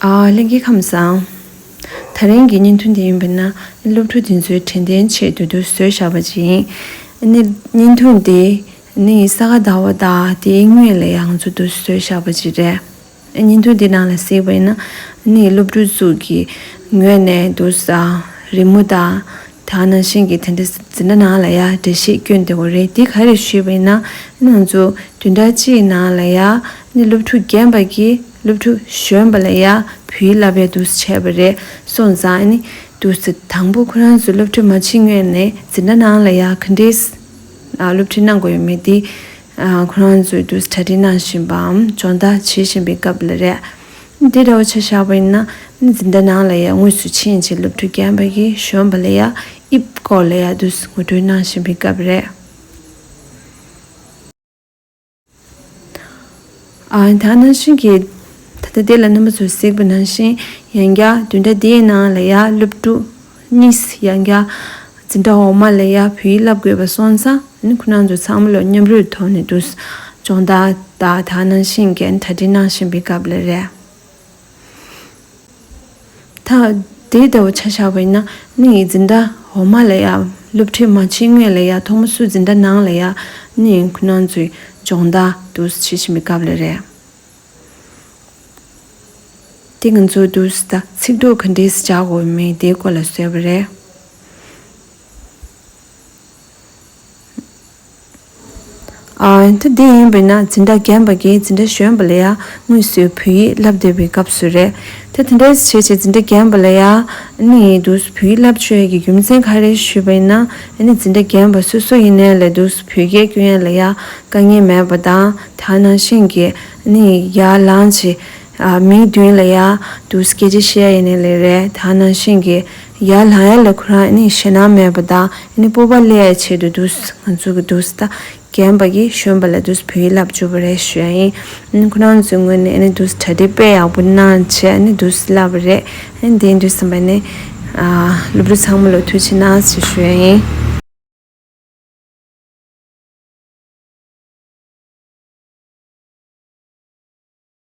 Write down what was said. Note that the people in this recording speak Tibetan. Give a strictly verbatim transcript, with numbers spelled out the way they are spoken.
ཨ། ལྷན་རྒྱས་ཁམས་བཟང་། དེ་རིང་གི་བརྙན་ཐུང་འདི་ཡིན་པ་ན་སློབ་ཕྲུག་དེ་ཚོའི་དྲན་རྟེན་ཆེད་དུ་དུ་བཟོས་བཞག་པ་ཅིག་ཡིན། ཨ་ནི་བརྙན་ཐུང་འདི་ནི་ས་ག་ཟླ་བ་དང་དེའི་སྔོན་ལ་ཡང་ང་ཚོ་དུ་བཟོས་བཞག་པ་ཅིག་རེད། བརྙན་ཐུང་འདི་ནང་ལ་གཟིགས་པ་ཡིན་ན་ནི་སློབ་ཕྲུག་ཚོ་གི་ངོས་ནས་དུ་ས་རི་མོ་དང་དེ་ནང་བཞིན་གྱི་དེ་འདྲ་འཛིན་གྲྭ་ནང་ལ་ཡང་འགྲེལ་བཤད་སྐྱོན་བསྡད་ཡོད་རེད། འདི་ག་རེ་ཞུས་པ་ཡིན་ན་ནི་ང་ཚོ་བདུན་ཕྲག་གཅིག་ནང་ལ་ཡང་ནི་སློབ་ཕྲུག་རྒན་པ་གིས་སློབ་ཕྲུག་གཞོན་པ་ལ་ཡང་བོད་ཡིག་བསླབ་ཡ་དུ་བྱས་པ་རེད། སོང་ཙང་ཨ་ནི་དུ་དང་པོ་ཁོ་རང་ཚོ་སློབ་ཁྲིད་མ་བྱེད་སྔོན་ནས་འཛིན་གྲྭ་ནང་ལ་ཡང་ག་འདྲས་སློབ་ཁྲིད་གནང་དགོས་ཡོད་མེད་དེ་ཁོ་རང་ཚོས་དུ་གྲ་སྒྲིག་གནང་བཞིན་པའམ་སྦྱོང་བརྡར་བྱེད་བཞིན་པའི་སྐབས་ལ་རེད། འདི་འདྲ་བོ་ཆ་བཞག་པ་ཡིན་ན་འཛིན་གྲྭ་ནང་ལ་ཡང་དངོས་སུ་ཕྱིན་བྱས་སློབ་ཕྲུག་རྒན་པ་གིས་གཞོན་པ་ལ་ཡང་དབྱིབས་སྐོར་ལ་ཡང་དུ་ངོ་སྤྲོད་གནང་བཞིན་པའི་སྐབས་རེད། ཨ། ད་ནང་བཞིན་གྱི་ད་ལྟ་དེ་ལ་རྣམ་པ་ཚོས་གཟིགས་པ་ནང་བཞིན་ཡང་བསྐྱར་བདུན་ཕྲག་འདིའི་ནང་ལ་ཡང་སློབ་ཕྲུག་གཉིས་ཡང་བསྐྱར་འཛིན་གྲྭ་འོག་མ་ལ་ཡང་བོད་ཡིག་བསླབ་དགོས་པ་སོང་ཙང་ཨ་ནི་ཁོ་རང་ཚོ་ཚང་མ་ལོ་མཉམ་རུབ་ཐོག་ནས་དུ་སྦྱོང་བརྡར་དང་ད་ནང་བཞིན་གྱི་གྲ་སྒྲིག་གནང་བཞིན་པའི་སྐབས་ལ་རེད། ད་དེ་ལྟ་བུ་ཆ་བཞག་པ་ཡིན་ན་ནི་འཛིན་གྲྭ་འོག་མ་ལ་ཡང་སློབ་ཁྲིད་མ་བྱེད་སྔོན་ལ་ཡང་ཐོག་མ་སུ་འཛིན་གྲྭ་ནང་ལ་ཡང་ནི་ཁོ་རང་ཚོའི་སྦྱོང་བརྡར་དུ་བྱེད་བཞིན་པའི་སྐབས་ལ་རེད། དེ་ང་ཚོ་དུ་ད་ཚིག་གྲོགས་ག་འདྲས་སྦྱར་དགོས་མིན་དེའི་སྐོར་ལ་བཟོས་པ་རེད། ཨ། ད་དེ་ཡིན་པས་ན་འཛིན་གྲྭ་རྒན་པ་གིས་འཛིན་གྲྭ་གཞོན་པ་ལ་ཡང་དངོས་སུ་བོད་ཡིག་བསླབ་བསྡད་པའི་སྐབས་སུ་རེད། ད་དེ་འདྲས་བྱས་བྱས་འཛིན་གྲྭ་རྒན་པ་ལ་ཡང་ནི་དུ་བོད་ཡིག་བསླབ་བཅུག་ཡས་ཀྱི་རྒྱུ་མཚན་ག་རེ་ཞུས་པ་ཡིན་ན་ནི་འཛིན་གྲྭ་རྒན་པ་སོ་སོ་ཡིན་ནའི་ལས་དུ་བོད་སྐད་སྐྱོན་ཡས་ལ་ཡང་དཀའ་ངལ་མེད་པ་དང་ད་ནང་བཞིན་གྱི་ནི་ཡར་ལངས་བྱས་མིའི་མདུན་ལ་ཡང་དུ་སྐད་ཆ་བཤད་ཡས་ཡིན་ནའི་ལས་རེད། ད་ནང་བཞིན་གྱི་ཡར་ལངས་ཡས་ལ་ཁོ་རང་ནི་ཞེད་སྣང་མེད་པ་དང་ནི་སྤོབས་པ་སླེབས་ཡས་ཆེད་དུ་དུ་ང་ཚོ་གི་དུ་ད་རྒན་པ་གིས་གཞོན་པ་ལ་དུ་བོད་ཡིག་བསླབ་བཅུག་པ་རེད་ཞུ་ཡ་ཡིན། ཁོ་རང་ཚོའི་ངོས་ནས་ཨ་ནི་དུ་གྲ་སྒྲིག་དཔེ་ཡག་པོ་གནང་བྱས་ཨ་ནི་དུ་བསླབ་པ་རེད། ཨ་ནི་དེ་འདྲ་ཟིན་པ་ནི་སློབ་ཕྲུག་ཚང་མ་ལ་ཐུགས་རྗེ་གནང་ཞེས་ཞུ་ཡ་ཡིན།